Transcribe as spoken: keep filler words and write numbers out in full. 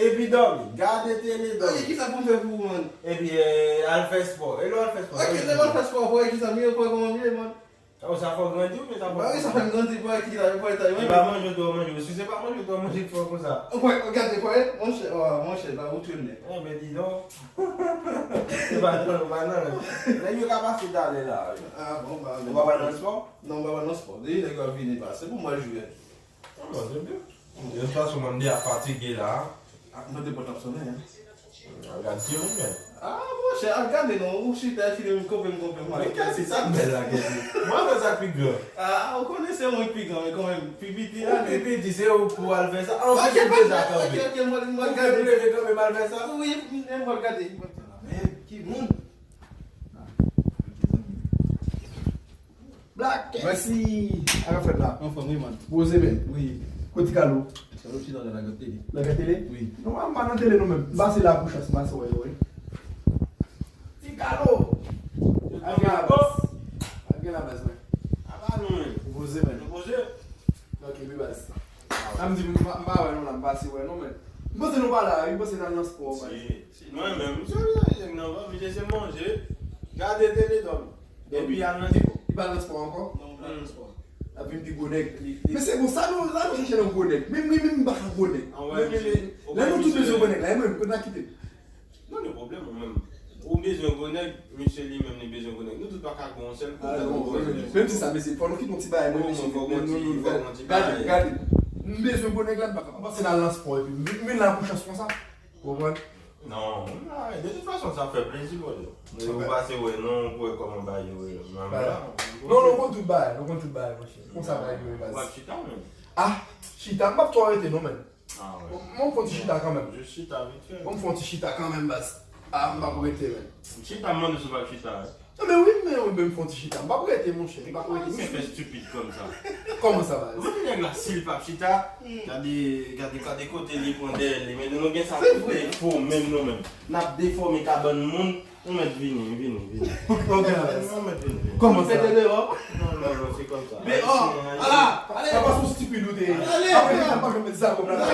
Epi dòmi, gade tele, Ok, dòmi. Kisa pou m fè pou ou, man? Epi eh, al fè spò. E lè w al fè spò? Ok, lè m al fè spò, pou wè kisa m ye, pou wè kòman m ye, man. Ou sa fè w grandi oubyen sa fè w Ba wi, sa fè m grandi, pou wè kisa, pou wè ta E pa manje w tou w manje. Si se pa manje w tou w manje k fè w konsa. Ou wè, gade, pou wè, monchè, wa, monchè, ba ou tounen. Enben di donk. Se pa nan, pa nan. Nèg yo ka pase talè la. Ah, bon, ba, Ou pa pral nan spò? Non, m pa pral nan spò. Depi nèg yo ap vini pase, pou m al jwe. Non, se byen. De tout fason, mwen m deja fatige la. Ah, mwen te pòt ap sonnen, hein. Gad timoun, men. Ah, monchè, al gade non, ou chita epi konpe m konpe m. Men kèsi sa k bèl la, kèsi. Mwen, mwen sa k pi gran. Ah, ou konnen se mwen ki pi gran, men kanmenm, pi piti la. Ou pi piti, se ou pou al fè sa. An Ok, piti, pa se sa grave, ok, kanpe. Ok, mwen, mwen Ou gade. pi leve kanpe m al fè sa. Wi, mwen gade. Men, ki moun? Black Kèsi! Sa k ap fèt la? Anfòm, wi, man. Poze men. Wi. Kote Kalo? Sa yo chita la, la gade tele. Nan gade tele? Wi. Non, m pa nan tele non menm. M pase la pou chans, m pase wè yo, wi. Ti Kalo! Al gen la baz. Al gen la baz, men. Apa nou menm? Ou poze men. Nou poze? Ok, wi baz. Sa m di, m pa m pa wè nou la, m pase wè nou, men. M panse nou pa la, wi, m panse n al nan spò, baz. Si, si, mwen menm, m sou la, nèg nan pa, misye se manje, gade tele, dòmi. Epi al nan spò. Li pa nan spò ankò? Non, m pa nan spò. L ap vin pi gwo nèg. Men se bon, sa nou, sa nou chèche nan gwo nèg. Men mwen menm m pa ka gwo nèg. An wè, Men, men, misye, men, ou lè nou wè tout bezwen misye gwo nèg la, e mwen, kote n a kite? Non, gen pwoblèm, ou menm. Ou bezwen gwo nèg, misye li menm li bezwen gwo nèg. Nou tout pa ka gwo yon sèl kou. Ah, Lè non, nou bezwen menm si sa, mesye, fò nou kite yon ti bagay, mwen, Bon, mesye, mwen, fò nou, gwo nou, ti, nou, fò gade, gwo ti gade, bagay. gade. M bezwen gwo nèg la, m pa ka. M panse n al nan spò, epi m vin, m vin la pou chans konsa. Ou konprann? Non, de tout fason, sa fè plezi, bro. Ou pase wè, non, pou wè kòman bagay yo ye. Mwen la. Non, nou konn tout bagay, nou konn tout bagay, monchè. Konsa bagay yo ye, baz. W ap chita, men. Ah, chita, m p ap twò rete, non, men. Ah, wè. Mwen fon ti chita kanmenm. Jis chita vit fè. Mwen fon ti chita kanmenm, baz. Ah, m p ap rete, men. Chita, m mande si w p ap chita, wi. Non, men wi, men wi, men m fon ti chita. M p ap rete, monchè. M p ap rete, Kòman se monchè. Fè stupid konsa? Kòman sa, baz? Mande nèg la si l p ap chita. Gade, gade, gade kote li pran dèyè li. Men nou gen sa Se pou vre. Defò menm nou menm. N ap defòme kabann moun. Ou mèt vini, vini, vini. Ok, baz. Ou mèt vini, vini. Kòman sa? Mete deyò. Non, non, non, se konsa. Deyò. Ala, ale. Apa sou stupid ou te ye? Ale. Apre, m pa janm met sa konm la.